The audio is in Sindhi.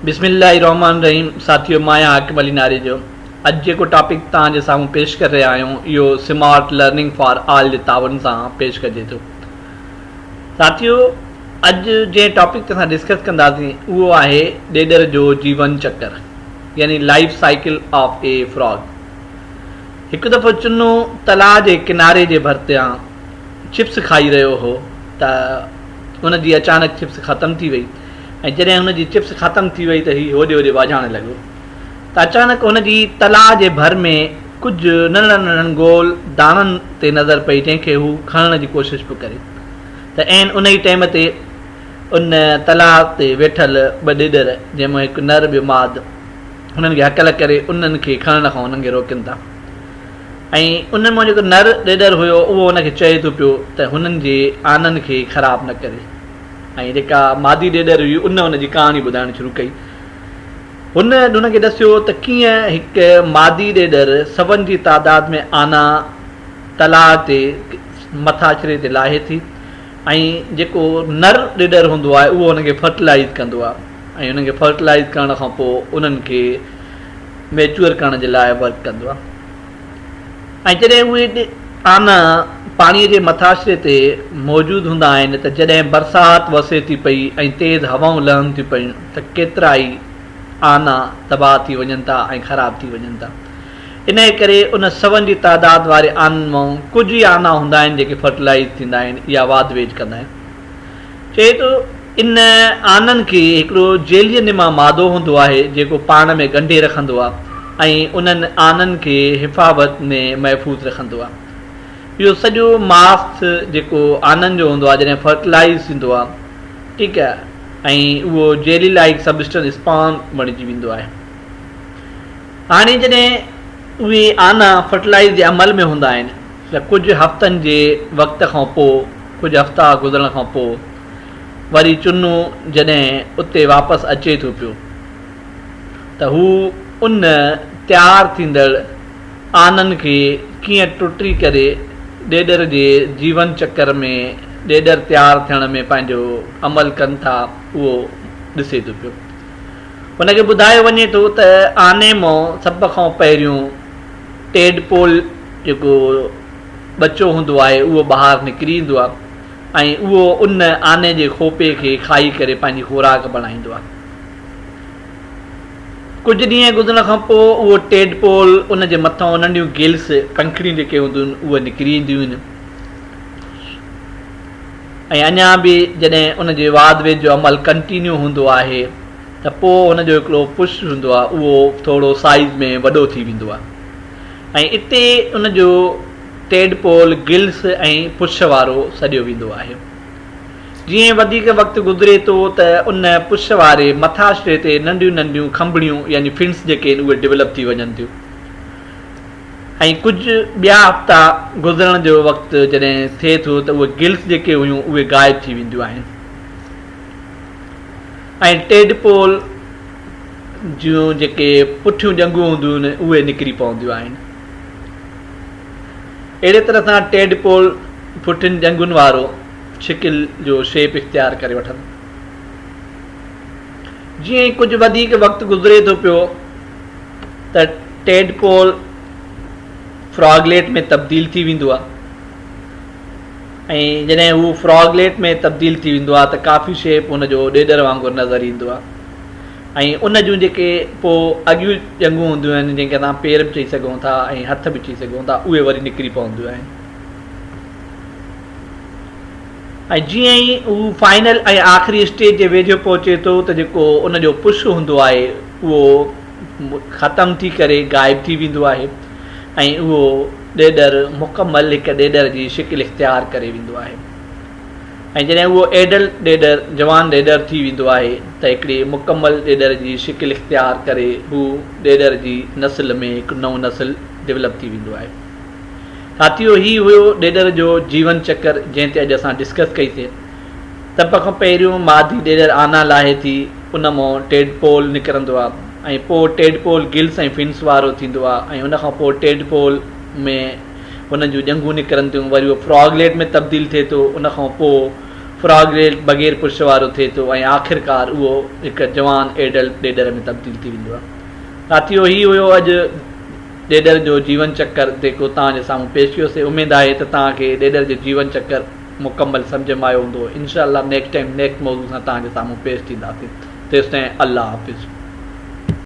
بسم الله الرحمٰن الرحيم ساٿيو مان آهيان حاڪم علي ناريجو اڄ جيڪو ٽاپڪ توهان جي سامهون پيش ڪري رهيا آهيون اهو سمارٽ لرننگ فار آل جي تعاون سان پيش ڪجي ٿو. ساٿيو اڄ جنهن ٽاپڪ تي اسان ڊسڪس ڪنداسين اهو آهي ڏيڏر جو جيون چڪر يعني life cycle of a frog. هڪ دفعو چنو تلاء جي ڪناري جي ڀرتيان چپس کائي رهيو هو ته هن جي اچانڪ چپس ختم ٿي وئي ۽ جڏهن هن جي چپس ختم ٿي وئي ته هي هوڏي هوڏي واجهائڻ لڳو ته اچانڪ هن جي تلاء جي ڀر ۾ ڪجهه ننڍڙن ننڍڙن گول داڻن تي نظر پئي جنهن کي هو کڻڻ جي ڪوشش پيو ڪري ته عين انهي ٽيم تي ان تلاء تي ويٺل ٻه ڏيڏر جنهن مان هڪ نر ٻيو ماد انهن کي هڪل ڪري انهن کي کڻڻ کان انهن کي روڪين ٿا ۽ انهن مان جيڪو نر ڏيڏر هيو اهو ان کي چئي ٿو پيو ته هنن جي آنن کي خراب نه ڪري ۽ جيڪا مادي ڏيڏر هئي ان ان جي ڪهاڻي ٻڌائڻ شروع ڪئي. هن هن کي ڏسيو ته ڪيئن هڪ مادي ڏيڏر سون جي تعداد ۾ آنا تلاء تي مٿاڇري تي لاهي ٿي ۽ جيڪو نر ڏيڏر هوندو آهي اهو هن کي فرٽلائيز ڪندو آهي ۽ انهن کي فرٽلائيز ڪرڻ کان پوء انهن کي ميچوئر ڪرڻ جي لاء ورڪ ڪندو آهي ۽ جڏهن اهي آنا پاڻي جي مٿاڇري تي موجود هوندا آهن ته جڏهن برسات وسي ٿي پئي ۽ تيز هوائون لهن ٿيون پيون ته ڪيترائي آنا تباهه ٿي وڃن ٿا ۽ خراب ٿي وڃن ٿا. انهيء ڪري ان سون جي تعداد واري آنن مان ڪجهه ئي آنا هوندا آهن جيڪي فرٽلائيز ٿيندا آهن يا واڌ ويجهه ڪندا آهن. چئي ٿو ان آنن کي هڪڙو جيليء نما مادو هوندو آهي جيڪو پاڻ ۾ ڳنڍي رکندو آهي ۽ انهن آنن کي حفاظت ۾ محفوظ رکندو آهي. اهو سڄو ماس جيڪو آنن جو هوندو آهي جڏهن فرٽلائيز ٿيندو آهي ٺيڪ آهي ۽ اهو جيلي لائيڪ سبسٽنس اسپان بڻجي ويندو آهي. هاڻي جڏهن اهي آنا فرٽلائيز جي عمل ۾ هوندا آهن ته ڪجهه هفتن جي وقت کان پوء، ڪجهه هفتا گذرڻ کان پوء وري چنو جڏهن اتي واپس اچي ٿو پيو ته هو ان تيار ٿيندڙ آنن کي ڪيئن ٽٽي ڪري ڏيڏر جي جيون چڪر ۾ ڏيڏر تيار ٿيڻ ۾ پنهنجو عمل ڪن ٿا اهو ڏسي ٿو پيو. هن کي ٻڌايو وڃي ٿو ته آني مان سڀ کان پهريون ٽيڊ پول جيڪو ٻچو هوندو آهي اهو ٻاهر نڪري ايندو آهي ۽ اهو ان آني جي کوپي کي کائي ڪري پنهنجي خوراڪ بڻائيندو آهي. ڪجهه ڏينهن گذرڻ کان پوء اهو ٽيڊ پول ان جي مٿان ننڍيون گلس، پنکڙيون جيڪي هونديون آهن اهي نڪري اينديون آهن ۽ اڃا به جڏهن ان جي واڌ ويجهه جو عمل ڪنٽينيو هوندو آهي ته پوء هن جو هڪڙو پش هوندو آهي اهو ٿورو سائيز ۾ وڏو ٿي ويندو آهي ۽ اتي ان جو ٽيڊ پول گلس ۽ پڇ وارو سڏيو ويندو آهي. جيئن وڌيڪ وقت گذري ٿو ته ان پڇ واري مٿاڇري تي ننڍيون ننڍيون کنڀڙيون يعني فنس جيڪي آهن اهي ڊولپ ٿي وڃن ٿيون ۽ ڪجهه ٻيا هفتا گذرڻ جو وقت جڏهن ٿئي ٿو ته اهي گلس جيڪي هيون اهي غائب ٿي وينديون آهن ۽ ٽيڊ پول جون جيڪي پٺيون ڄنگهون هونديون آهن اهي نڪري پونديون آهن. اهڙي طرح سان ٽيڊ پول پٺين ڄنگهن وارو شڪل جو شيپ اختيار ڪري وٺندو. جيئن ئي ڪجهه وڌيڪ وقت گذري ٿو پيو ته ٽيڊ پول فراگليٽ ۾ تبديل ٿي ويندو آهي ۽ جڏهن هو فراگليٽ ۾ تبديل ٿي ويندو آهي ته ڪافي شيپ هن جو ڏيڏر وانگر نظر ايندو آهي. ۽ ان جون جيڪي پوء اڳيون ڄنگهون هونديون آهن جنهن کي اسان پير به چئي سگهون ٿا ۽ هٿ به چئي سگهون ٿا اهي وري نڪري پونديون آهن ۽ جيئن ئي هو فائنل ۽ آخري اسٽيج جي ويجهو پهچي ٿو ته جيڪو ان جو پش هوندو آهي اهو ختم ٿي ڪري غائب ٿي ويندو آهي ۽ اهو ڏيڏر مڪمل هڪ ڏيڏر جي شڪل اختيار ڪري ويندو آهي. ۽ جڏهن اهو ايڊلٽ ڏيڏر، جوان ڏيڏر، ٿي ويندو آهي ته هڪڙي مڪمل ڏيڏر جي شڪل اختيار ڪري هو ڏيڏر جي نسل ۾ هڪ نئون نسل ڊولپ ٿي ويندو آهي. ساٿيو هي هيو ڏيڏر جو جيون چڪر جنهن تي اڄ اسان ڊسڪس ڪئي سي. سڀ کان پهريون مادي ڏيڏر آنا لاهي ٿي ان مان ٽيڊ پول نڪرندو آهي ۽ پوء ٽيڊ پول گلس ۽ فنس وارو ٿيندو آهي ۽ ان کان پوء ٽيڊ پول ۾ هن جون ڄنگهون نڪرن ٿيون، وري اهو فراگليٽ ۾ تبديل ٿئي ٿو، ان کان پوء فراگليٽ بغير پڇ وارو ٿئي ٿو ۽ آخرڪار اهو هڪ جوان ايڊلٽ ڏيڏر ۾ تبديل ٿي ويندو آهي. ساٿيو هي هيو اڄ ڏيڏر جو جيون چڪر جيڪو توهان جي سامهون پيش ڪيوسي. اميد آهي ته توهان کي ڏيڏر جو جيون چڪر مڪمل سمجهه ۾ آيو هوندو. انشاء الله نيڪسٽ ٽائيم نيڪسٽ موضوع سان توهان جي سامهون پيش ٿينداسين. تيستائين الله حافظ.